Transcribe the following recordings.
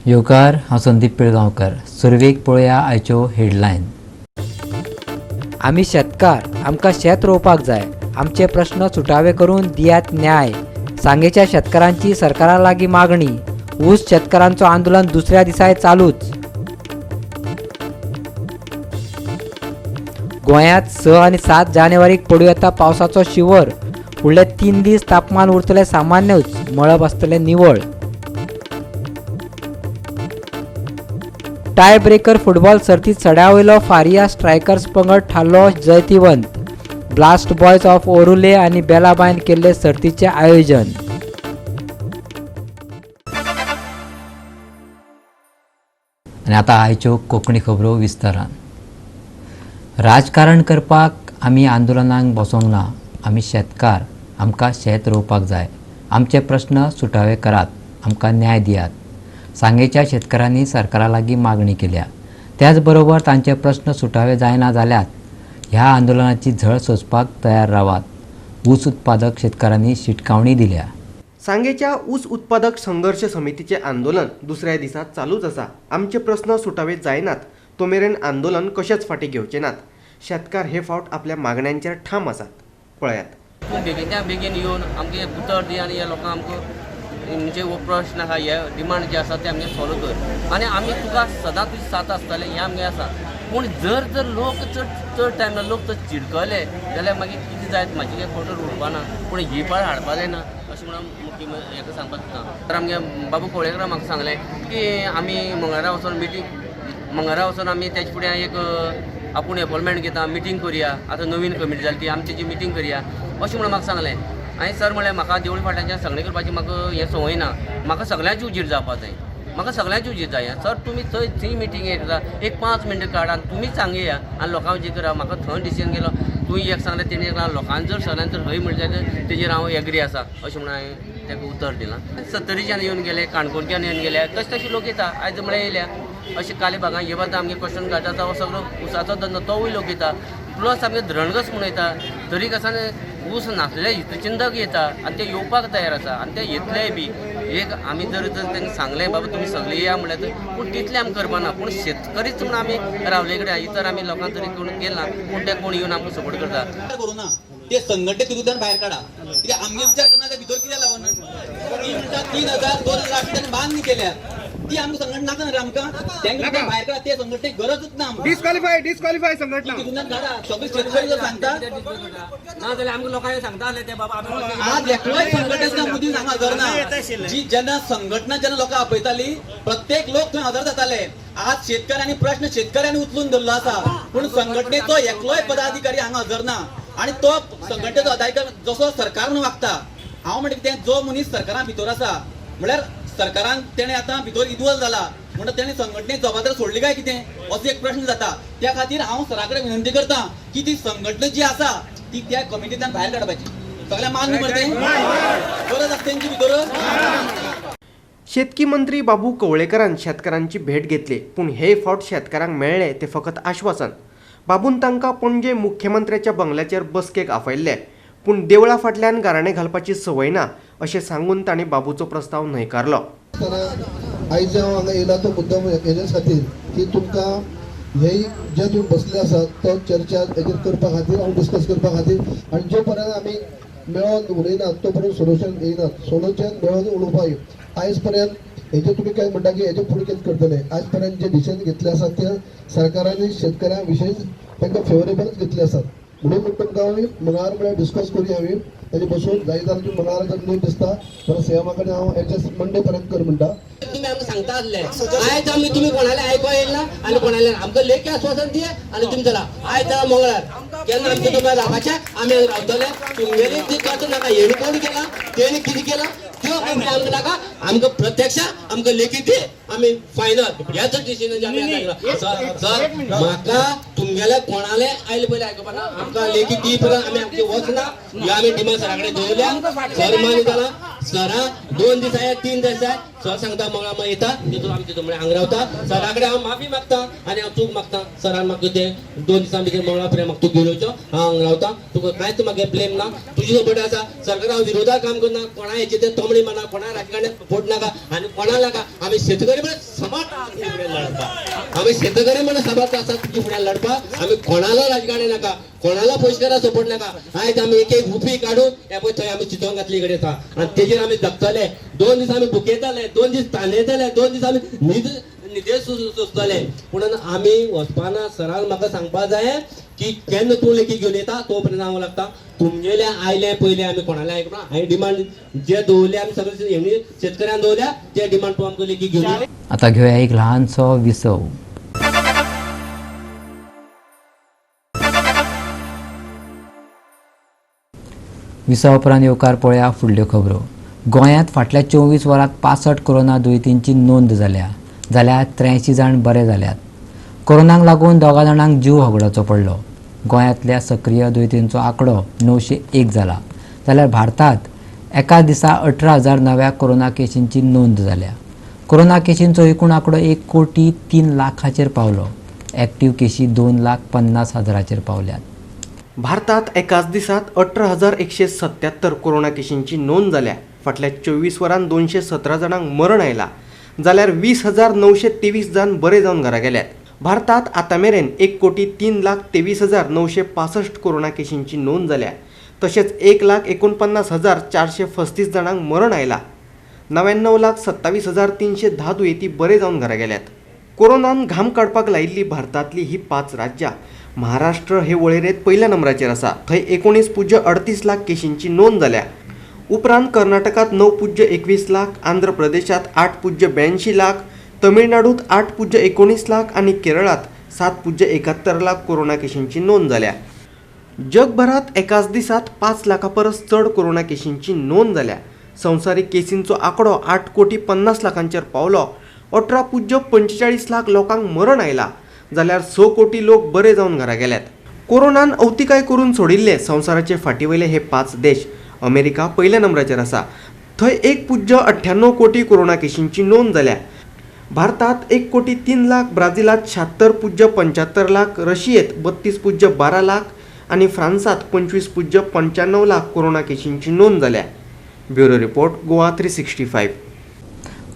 येवकार, हांव संदीप पिळगांवकर. सुरवेक पळोवया आयच्यो हेडलायन. आमी शेतकार, आमकां शेत रोवपाक जाय. आमचे प्रश्न सुटावे करून दियात न्याय. सांगेच्या शेतकारांची सरकारा लागीं मागणी. ऊस शेतकारांचो आंदोलन दुसऱ्या दिसाय चालूच. गोंयांत 6 आनी 7 जानेवारीक पडूं येता पावसाचो शिंवर. फुडले 3 दीस तापमान उरतलें सामान्यूच, मळब आसतलें निवळ. टाय ब्रेकर फुटबॉल सर्तीत सड्यावयलो फारिया स्ट्रायकर्स पंगड थारलो जैतिवंत. ब्लास्ट बॉयज ऑफ ओरुले आनी बेलाबायन केल्ले सर्तीचें आयोजन. आनी आतां आयच्यो कोंकणी खबरो विस्तारान. राजकारण करपाक आमी आंदोलनाक बसोंक ना. आमी शेतकार, आमकां शेत रोवपाक जाय. आमचे प्रश्न सुटावे करात, आमकां न्याय दियात. सांगेच्या शेतकारांनी सरकारा लागीं मागणी केल्या. त्याच बरोबर तांचे प्रश्न सुटावे जायना जाल्यार ह्या आंदोलनाची झळ सोंसपाक तयार रावात, ऊस उत्पादक शेतकारांनी शिटकावणी दिल्या. सांगेच्या ऊस उत्पादक संघर्श समितीचें आंदोलन दुसऱ्या दिसा चालूच आसा. आमचे प्रस्न सुटावे जायनात तो मेरेन आंदोलन कशेंच फाटीं घेवचे नात. शेतकार हे फावट आपल्या मागण्यांचेर ठाम आसात. पळयात. तूं बेगीनच्या बेगीन येवन आमकां एक उतर दी आनी ह्या लोकांक आमकां म्हणजे हो प्रश्न आहा, हे डिमांड जे आसा ते आमगे सॉल्व कर आनी आमी तुका सदां तुजी साथ आसतले हें आमगें आसा. पूण जर जर लोक चड चड टायम लोक जर चिडकले जाल्यार मागीर कितें जायत म्हाजी कांय खबर उरपा ना. पूण ही पाळ हाडपा जायना अशें म्हणून मुख्यमंत्री हेका सांगपाक सोदता. तर आमगे बाबू कोळेकर म्हाका सांगलें की आमी मंगळारा वचोन मिटींग, मंगळारा वचोन आमी तेजे फुडें एक आपूण एपॉयंटमेंट घेता, मिटींग करया. आतां नवीन कमिटी जाली ती आमची जी मिटींग करया अशें म्हणून म्हाका सांगलें. हांवें सर म्हणलें म्हाका देवळी फाटल्यान सगळें करपाची म्हाका हें संवय ना. म्हाका सगळ्यांची उजीर जावपा जाय, म्हाका सगळ्यांची उजीर जाय. सर तुमी थंय थंय मिटींग येता एक 5 मिनटां काड आनी तुमीच सांगया आनी लोकांक उजीर करा. म्हाका थंय डिसिजन गेलो, तूं एक सांगलें तेणी एक, लोकांक जर सगळ्यान जर हय म्हणलें जाल्यार तेजेर हांव एग्री आसा अशें म्हणून हांवें ताका उतर दिलां. सत्तरीच्यान येवन गेले, काणकोणच्यान येवन गेले, तशें तशें लोक येता. आयज म्हळ्यार येयल्या अशें कालेबागां हे बाजू आमगे क्वेश्चन घालता तो सगळो ऊसाचो धंदो तोवूय लोक येता. प्लस आमगे धरणगस म्हूण येता, तरी कसान ऊस नासले हितचिंतक येता आनी ते येवपाक तयार आसा आनी ते येतलेय बी. एक आमी जर जर तांकां सांगलें बाबा तुमी सगळे या म्हणल्यार, पूण तितलें आमी करपा ना. पूण शेतकरीच म्हूण आमी रावले कडेन इतर आमी लोकांक तरी कोण गेल ना, पूण ते कोण येवन आमकां सपोर्ट करता. करूं ना ते संघटने तितूंतल्यान भायर काडा. कित्याक आमगे विचार करना ते भितर कित्याक लागून ती म्हणटा 3000 2000 तांणी मान्य केल्या ती आमकां संघटना नाका न्ही आमकां, तांकां भायर काडा. ते संघटनेक गरजूच ना आमकां. डिस्क्वॉलिफाय डिस्क्वॉलिफाय संघटना तितूंतल्यान काडा. सगळे शेतकरी जर सांगता ना जाल्यार आमकां लोकांक सांगता आसले ते बाबा आमी आज एकलोय संघटनेच्या मुदीन हांगा हजर ना. जी जेन्ना संघटना जेन्ना लोकां आपयताली प्रत्येक लोक थंय हजर जाताले. आज शेतकऱ्यांनी प्रश्न शेतकऱ्यांनी उचलून धरलो आसा, पूण संघटनेचो एकलोय पदाधिकारी हांगा हजर ना. आनी तो संघटनेचो अधिकारी जसो सरकार म्हणून वागता, हांव म्हणटा कितें, जो मनीस सरकारान भितर आसा म्हळ्यार सरकारान तेणें आतां भितर इन्वॉल्व जाला म्हणटा तेणें संघटनेक जबाबदारी सोडली काय कितें असो एक प्रश्न जाता. त्या खातीर हांव सरा कडेन विनंती करता की ती संघटना जी आसा ती त्या कमिटींतल्यान भायर काडपाची. सगळ्या मान्य मरे, गरज आसा तेंची भितर. शेतकी मंत्री बाबू कवळेकरान शेतकारांची भेट घेतली, पूण हे फावट शेतकारांक मेळ्ळें तें फकत आश्वासन. बाबून तांकां पणजे मुख्यमंत्र्याच्या बंगल्याचेर बसकेक आपयल्ले, पूण देवळा फाटल्यान गाराणें घालपाची संवय ना अशें सांगून तांणी बाबूचो प्रस्ताव न्हयकारलो. आयज हांव हांगा येयला तो मुद्दम हेज्याच खातीर की तुमकां हे जे तुमी बसले आसात तो चर्चा हेजेर करपा खातीर, हांव डिस्कस करपा खातीर. आनी जो पर्यंत आमी मेळोन उलयनात तो पर्यंत सोल्युशन येयनात. सोल्युशन मेळोन उलोवपाक आयज पर्यंत हेजे तुमी काय म्हणटा की हेजे फुडें कितें करतले. आयज पर्यंत जे डिसिजन घेतले आसात ते सरकारांनी शेतकऱ्यां विशयी तांकां फेवरेबलच घेतले आसात. म्हणून तुमकां हांव मंगळार म्हळ्यार डिस्कस करुया आमी तेजे बसून. जाय जाल्यार तुमी मंगळार जर न्हू दिसता जाल्यार सीएमा कडेन हांव एडजस्ट मंडे पर्यंत कर म्हणटा. तुमी आमकां सांगता आसले आयज आमी तुमी कोणाले आयको येयला ना आनी कोणाले आमकां लेखी आश्वासन दिये आनी तुमी चला. आयज जाला मंगळार, केन्ना आमचें तुमकां रावपाचें आमी रावतले. तुमगेली ती करता नाका, हेणी कोण केला तेणी कितें केलां त्यो खबरी आमकां नाका. आमकां प्रत्यक्ष आमकां लेखी दी, आमी फायनल ह्याच डिसिजन आमी. सर म्हाका तुमगेले कोणाले आयले पयले आयकुपा ना. आमकां लेखी दी पर्यंत आमी आमचे वचना. ह्यो आमी डिमांड सरा कडेन दवरल्या. सर मान्य जाला सरा. 2 दीस आया 3 दीस जाय सर सांगता मंगळार येता तितून आमी तितून म्हळ्यार हांगा रावता. सरा कडेन हांव माफी मागता आनी हांव चूक मागता सरान म्हाका ते 2 दिसां भितर मंगळार पर्यंत म्हाका तूं घेवन येवचो. हांव हांगा रावता, तुका कांयच म्हागे ब्लेम ना, तुजी सपोर्ट आसा. सरकार हांव विरोधात काम करना, कोणा हेचे ते तोमणी मारना, कोणा राजकारणाक सपोर्ट नाका आनी कोणा नाका. आमी शेतकरी म्हणून समाज फुडें लढपाक, आमी शेतकरी म्हणून समाज आसा तुजी फुडें लढपाक. आमी कोणाला राजकारणी नाका, कोणाला पयशेकारा सपोर्ट नाका. आयज आमी एक एक रुपी काडून हे पळय थंय आमी चिंतोन घातली कडेन आसा आनी तेजेर आमी जगतले. 2 दीस आमी भुकेताले, 2 दीस तानेताले, 2 दीस आमी न्हिदे सोंसतले. पूण आमी वचपाना. सरान म्हाका सांगपा जाय की केन्ना तूं लेखी घेवन येता तो पर्यंत हांव लागता. तुमगेले आयले पयले आमी कोणाले आयकना. हांवें डिमांड जे दवरले आमी सगळे शेतकऱ्यान दवरल्या ते डिमांड तूं आमकां लेखी घेवन. आतां घेवया एक ल्हानसो विसव. विसवा उपरांत येवकार पळया फुडल्यो खबरो. गोंयांत फाटल्या 24 वरांत 65 कोरोना दुयेंतींची नोंद जाल्या, जाल्यार 83 जाण बरे जाल्यात. कोरोनाक लागून 2 जाणांक जीव होगडावचो पडलो. गोंयांतल्या सक्रीय दुयेंतींचो आंकडो 901 जाला, जाल्यार भारतांत एका दिसा 18,000 नव्या कोरोना केशींची नोंद जाल्या. कोरोना केशींचो एकूण आंकडो 1,03,00,000 पावलो. एक्टीव केशी 2,50,000 पावल्यात. भारतात एकाच दिसात 18,177 कोरोना केशींची नोंद जाल्या. फाटल्या 24 वरांत 217 जाणांक मरण आयला, जाल्यार 20,923 जाण बरे जावन घरा गेल्यात. भारतात आतां मेरेन 1,03,23,965 कोरोना केशींची नोंद जाल्या. तशेंच 1,49,435 जाणांक मरण आयला. 99,27,310 दुयेंती बरे जावन घरा गेल्यात. कोरोनान घाम काडपाक लायिल्ली भारतांतली ही 5 राज्यां. महाराष्ट्र हे वळेरेंत पयल्या नंबराचेर आसा. थंय 19.38 लाख केशींची नोंद जाल्या. उपरांत कर्नाटकांत 9.21 लाख, आंध्र प्रदेशांत 8.82 लाख, तमिळनाडूंत 8.19 लाख आनी केरळांत 7.71 लाख कोरोना केशींची नोंद जाल्या. जगभरांत एकाच दिसात 5 लाखां परस चड कोरोना केशींची नोंद जाल्या. संवसारीक केसींचो आंकडो 8,50,00,000 पावलो. 18.45 लाख लोकांक मरण आयला, जाल्यार 6 कोटी लोक बरे जावन घरा गेल्यात. कोरोनान अवतिकाय करून सोडिल्ले संवसाराचे फाटीवयले हे 5 देश. अमेरिका पयल्या नंबराचेर आसा. थंय 1.98 कोटी कोरोना केशींची नोंद जाल्या. भारतात 1,03,00,000, ब्राझिलात 76.75 लाख, रशियेत 32.12 लाख आनी फ्रांसात 25.95 लाख कोरोना केशींची नोंद जाल्या. Bureau report, Goa 365.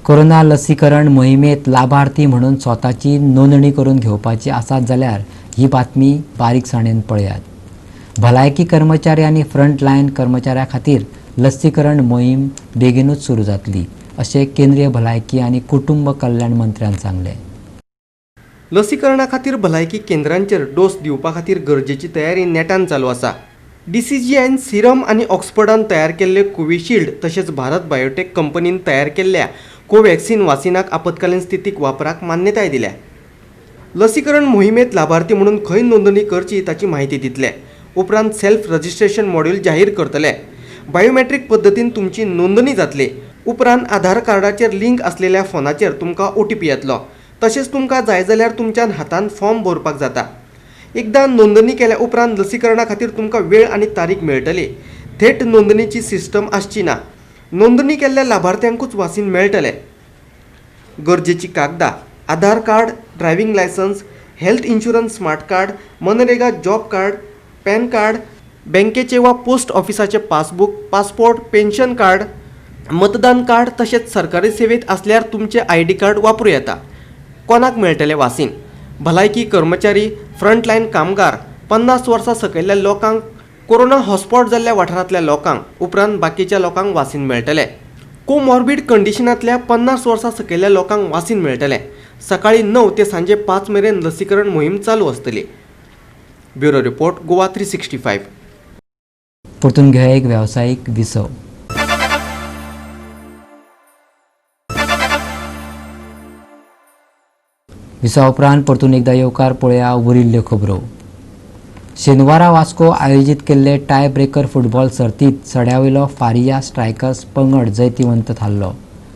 Corona लसीकरण मोहिमेत लाभार्थी म्हणून स्वताची नोंदणी करून घेवपाची आसात जाल्यार ही बातमी बारीकसाणेन पळयात. भलायकी कर्मचारी आनी फ्रंटलायन कर्मचाऱ्यां खातीर लसीकरण मोहीम बेगीनूच सुरू जातली अशें केंद्रीय भलायकी आनी कुटुंब कल्याण मंत्र्यान सांगलें. लसीकरणा खातीर भलायकी केंद्रांचेर डोस दिवपा खातीर गरजेची तयारी नेटान चालू आसा. DCGIन सिरम आनी ऑक्सफर्डान तयार केल्ले कोविशिल्ड तशेंच भारत बायोटेक कंपनीन तयार केल्ल्या कोव्हॅक्सिन वासिनाक आपत्कालीन स्थितीक वापराक मान्यताय दिल्या. लसीकरण मोहिमेत लाभार्थी म्हणून खंय नोंदणी करची ताची म्हायती दितले. उपरांत सेल्फ रजिस्ट्रेशन मॉड्यूल जाहीर करतले. बायोमेट्रीक पद्दतीन तुमची नोंदणी जातली. उपरांत आधार कार्डाचेर लिंक आसलेल्या फोनाचेर तुमकां OTP येतलो. तशेंच तुमकां जाय जाल्यार तुमच्यान हातान फॉर्म भरपाक जाता. एकदां नोंदणी केल्या उपरांत लसीकरणा खातीर तुमकां वेळ आनी तारीख मेळटली. थेट नोंदणीची सिस्टम आसची ना. नोंदणी केल्ल्या लाभार्थ्यांकूच वासीन मेळटलें. गरजेची कागदां Aadhaar card, driving licence, health insurance smart card, MNREGA job card, PAN card, बँकेचे वा पोस्ट ऑफिसाचे पासबूक, पासपोर्ट, पेन्शन कार्ड, मतदान कार्ड तशेंच सरकारी सेवेत आसल्यार तुमचें ID card वापरूं येता. कोणाक मेळटलें वासीन? भलायकी कर्मचारी, फ्रंटलायन कामगार, 50 वर्सां सकयल्ल्या लोकांक, कोरोना हॉटस्पॉट जाल्ल्या वाठारांतल्या लोकांक, उपरांत बाकीच्या लोकांक वासीन मेळटलें. कोमॉर्बीड कंडिशनांतल्या 50 वर्सां सकयल्ल्या लोकांक वासीन मेळटलें. सकाळी 9 ते सांजे 5 मेरेन लसीकरण मोहीम चालू आसतली. Bureau report, Goa 365. परतून घेवया एक वेवसायीक विसव. विसवा उपरांत परतून एकदा येवकार पळया उरिल्ल्यो खबरो. शेनवारा वास्को आयोजीत केल्ले टाय ब्रेकर फुटबॉल सर्तींत सड्यावयलो फारिया स्ट्रायकर्स पंगड जैतिवंत थारलो,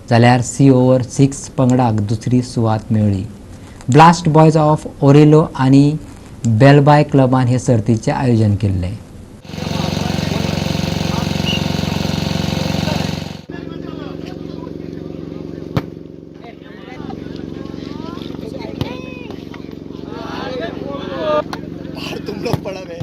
जाल्यार सी ओवर 6 पंगडाक दुसरी सुवात मेळ्ळी. ब्लास्ट बॉयज ऑफ ओरेलो आनी बेलबाय क्लबान हे सर्तीचें आयोजन केल्लें. बाहर तुम लोग पड़ा है।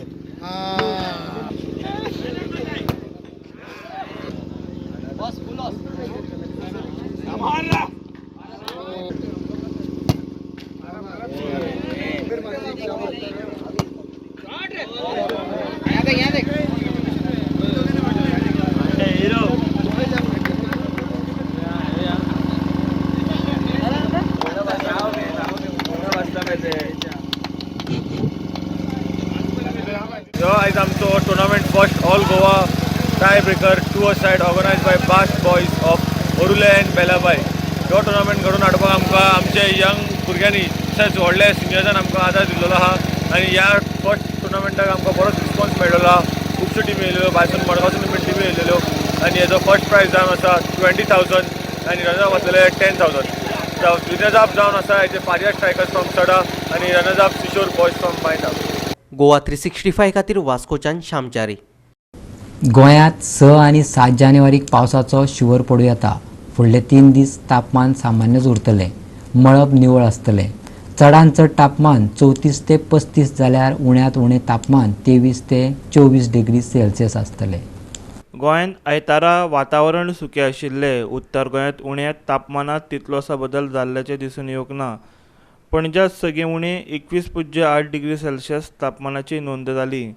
ह्यो आयज आमचो tournament first all Goa tie breaker two a side organise by Bast boys of Orule and Belabai. ह्यो टुर्नामेंट घडोवन हाडपाक आमकां आमचे यंग भुरग्यांनी तशेंच व्हडले सिनियर्सान आमकां आदार दिल्लो आहा आनी ह्या फर्स्ट टुर्नामेंटाक आमकां बरोच रिस्पॉन्स मेळ्ळो आहा. खुबश्यो टिमी येयल्यो भायसून, मडगांवसून बी टिमी येयलेल्यो आनी हेजो फर्स्ट प्रायज जावन आसा 20,000 आनी रनर्स अप आसलेले 10,000. विनर्स अप जावन आसा हेजे फारिया स्ट्रायकर्स फ्रॉम सडा आनी runners up Seashore boys from Baina. Goa 365 खातीर वास्कोच्यान श्यामचारी. गोंयांत 6 आनी 7 जानेवारीक पावसाचो शिंवर पडूं येता. फुडले 3 दीस तापमान सामान्यच उरतलें. मळब निवळ आसतलें. चडांत चड तापमान 34 ते 35 जाल्यार उण्यांत उणें तापमान 23 ते 24 डिग्री सेल्सियस आसतलें. गोंयांत आयतारा वातावरण सुकें आशिल्लें. उत्तर गोंयांत उण्या तापमानांत तितलोसो बदल जाल्ल्याचें दिसून येवंक ना. पणज्यांत सगळें उणें 21.8 डिग्री सेल्सियस तापमानाची नोंद जाली.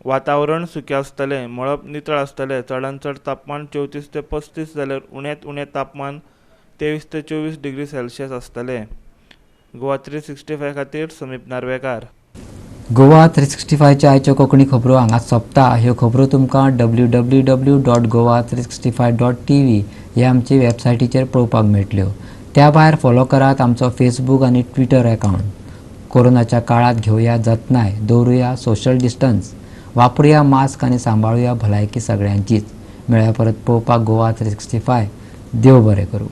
वातावरण सुकें आसतलें. मळब नितळ आसतलें. चडांत चड तापमान 34 ते 35 जाल्यार उण्यांत उणें तापमान 23 ते 24 डिग्री सेल्सियस आसतलें. गोवा 365 खातीर समीप नार्वेकार. गोवा 365च्या आयच्यो कोंकणी खबरो हांगा सोंपता. ह्यो खबरो तुमकां www.goa365.tv ह्या आमचे वेबसायटीचेर पळोवपाक मेळटल्यो. त्या भायर फॉलो करात आमचो फेसबूक आनी ट्विटर अकावंट. कोरोनाच्या काळात घेवया जतनाय, दवरुया सोशल डिस्टन्स, वापरुया मास्क आनी सांबाळुया भलायकी सगळ्यांचीच. मेळया परत पळोवपाक गोवा 365. देव बरें करूं.